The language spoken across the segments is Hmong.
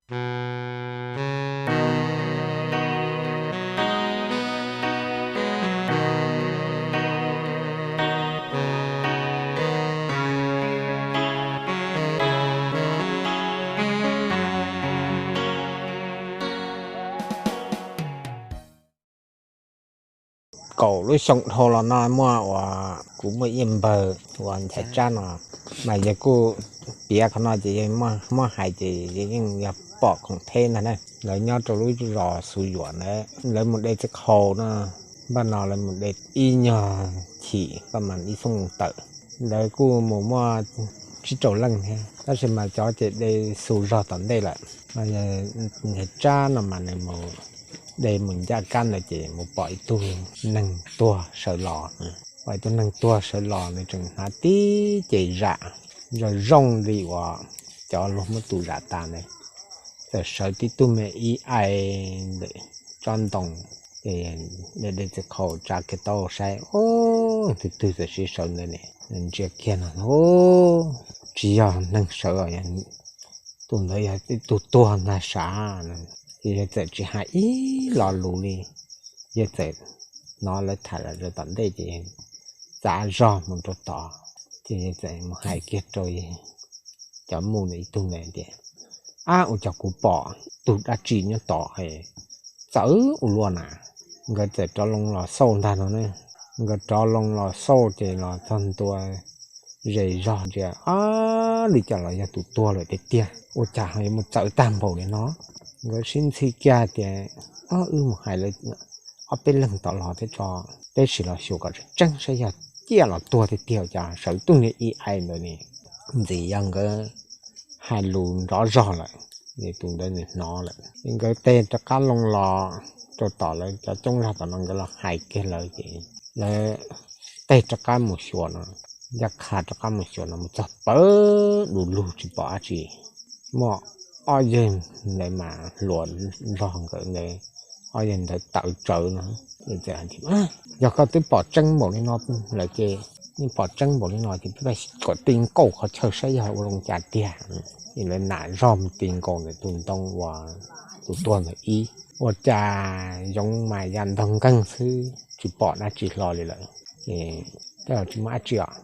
Kaum lub xyoo dhau los no muaj uas kuv muaj ib npawg uas Nchaiv Tsab no, mas yawg kuj piav qhov no ces yawg muab hais ces yawg yeej yog pom khoom theb ntag na. Lawv nyob rau lub zos Xus Yuam ntawd, lawv mus de txiv qhaus no, npaj no lawv mus de ib nyuag chim paj mas ib xyooj tawm. Lawv kuj mus muaj tsib rau leej thiab, tab sis mas cov ces de xu zog tom ntej lawm. Nchaiv Tsab no mas nws mus de mus ncaj kab ntawd ces mus pom ib tug neeg tuag sawv los, pom ib tug neeg tuag sawv los nws tseem hnav tib ce zam zoo zoo li uas cov luag muab tus zam tas ntawd, txawm sawv tib tug me ib ai ntawm tsob ntoo, ces de de txiv qhaus tsa kiag tau saib, o, twg twg txawm siv sawv ntawd ne, ntsia kiag no, tsis yog neeg sawv, tus ntawd yog ib tug tuag ntag sav. Ces yawg txawm tsis hais ib lo lus li, yawg txawm hnov lawv tham los rau tom ntej ces txav zog mus rau tod, ces yawg txawm mus hais kiag rau cov mus ib tug ntawd tias, ab, ua cas kuv pom tug dab tsi nyob tod txawv ua luaj na. Nkawd txawm rov loo los xauj ntag no ne. Nkawd rov loo los xauj ces los txog ntua ze zog ntsia, ab, li cas los yog tus tuag lawm tiag tiag, ua cas ho yuav mus txawv tag npaum li no. Nkawd sib ntxhi kiag tias, o, wb mus hais lawv ob peb leeg tom los thiab tso, peb sim los xyuas kom tseeb tseeb saib yog ciaj los tuag tiag tiag, cas sawv tug niag ib ai ntawd ne. Ntxim yog nkawd hais lus nrov zog lawm, tus ntawd nws hnov lawm. Nkawd teg rov qab loo los rau tom lawv cov coob zog tom no, nkawd los hais kiag lawv ces lawv teg rov qab mus xyuas no, ncaj qha rov qab mus xyuas no mus txog pawg du lug tsis pom dab tsi. Muaj ob yawg ntawd mas hluas nraug nkawd ntawd, ob yawg ntawd tawv tsawv no. Yog koj twb pom tseeb npaum li no lawm ces, yeej pom tseeb npaum li no ces peb sim kom ti nkaus qhov chaw saib yog ua zoo cas tiag. Ces lawv nam zog mus ti nkaus ntawm tus ntoo uas tus tuag ntawd ib, ua cas yoov mas ya ntog nkeeg xwb tsis pom dab tsi hlo li lawm. Ces tej zaum tsis muaj dab tsi os.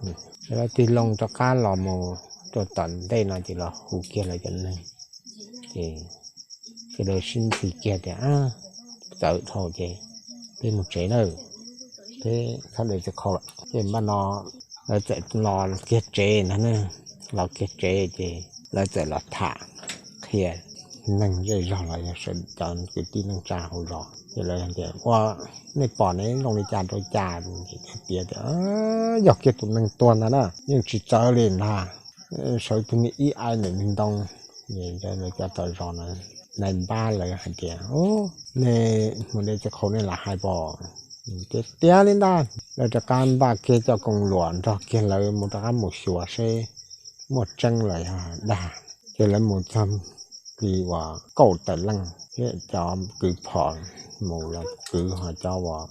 Lawv tig loo rov qab los mus rau tom ntej no ces los hu kiag lawv cov neeg, ces sawv daws sib ntxhi kiag tias, txawv dhau ces peb mus tsev nawb, peb txhob de txiv qhaus lawm. Ces npaj no lawv txawm los kiag tsev ntag ne. Los kiag tsev ces lawv txawm los tham qhia neeg zej zog los yog sawv cov kwv tij neej tsa hauv zos ces lawv tias, ua, nej pom ne zoo li cas rau cas? Piav tias, yog kiag tus neeg tuag ntag na, yeej tsis txawv li ntag, sawv tug niag ib ai ntawm ntoo. Lawv cov tom zos na, nais npab lawv hais tias, nej mus de txiv qhaus nej lam hais pom tiag tiag li ntag. Lawv rov qab npaj kiag cov koos luam nrog kiag lawv mus rov qab mus xyuas seb muaj tseeb los yog dag. Ces lawv mus txog li uas kaum tawm leej thiab cov kwv phom mus los kwv, ho cov uas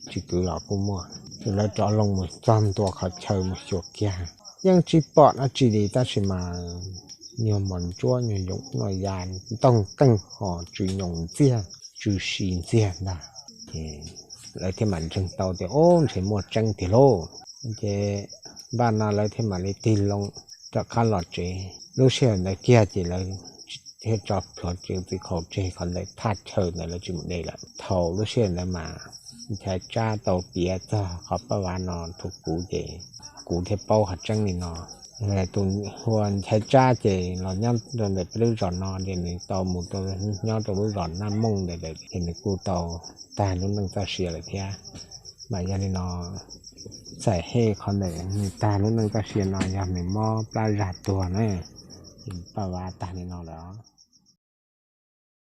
tsis kwv los kuj muaj. Ces lawv rov loo mus txog ntua qhov chaw mus xyuas kiag, yeej tsis pom dab tsi li, tab sis mas nyuag mos ntsuab nyuag yoov noj ya ntog nkeeg ho tsw nyoos ntxiag tsw si ntxiag ntag. Ces lawv thiaj mam ntseeg tau tias, o, ntshe muaj tseeb tiag lauj. Ces npaj no lawv thiaj mam li tig loo rov qab los tsev. Lub sij hawm ntawd kiag ces lawv thiaj tso plhuav txiv qhaus tseg qhov ntawd, thaj chaw ntawd lawv tsis mus de lawm. Thaum lub sij hawm ntawd mas Nchaiv Tsab tau piav txog qhov paj vav no rau kuv ces kuv thiaj paub qhov tseeb li no. Tus hu ua Nchaiv Tsab ces los nyob rau ntawm peb lub zos no ces nws tau mus rau nyob rau lub zos Naj Mooj ntawd lawm ces nws kuj tau tag lub neej txoj sia lawm thiab. Mas yog li no, txawm hej qhov ntawm nws tag lub neej txoj sia no yog nws mob plab zag tuag na, ces paj vav tag li no lawm.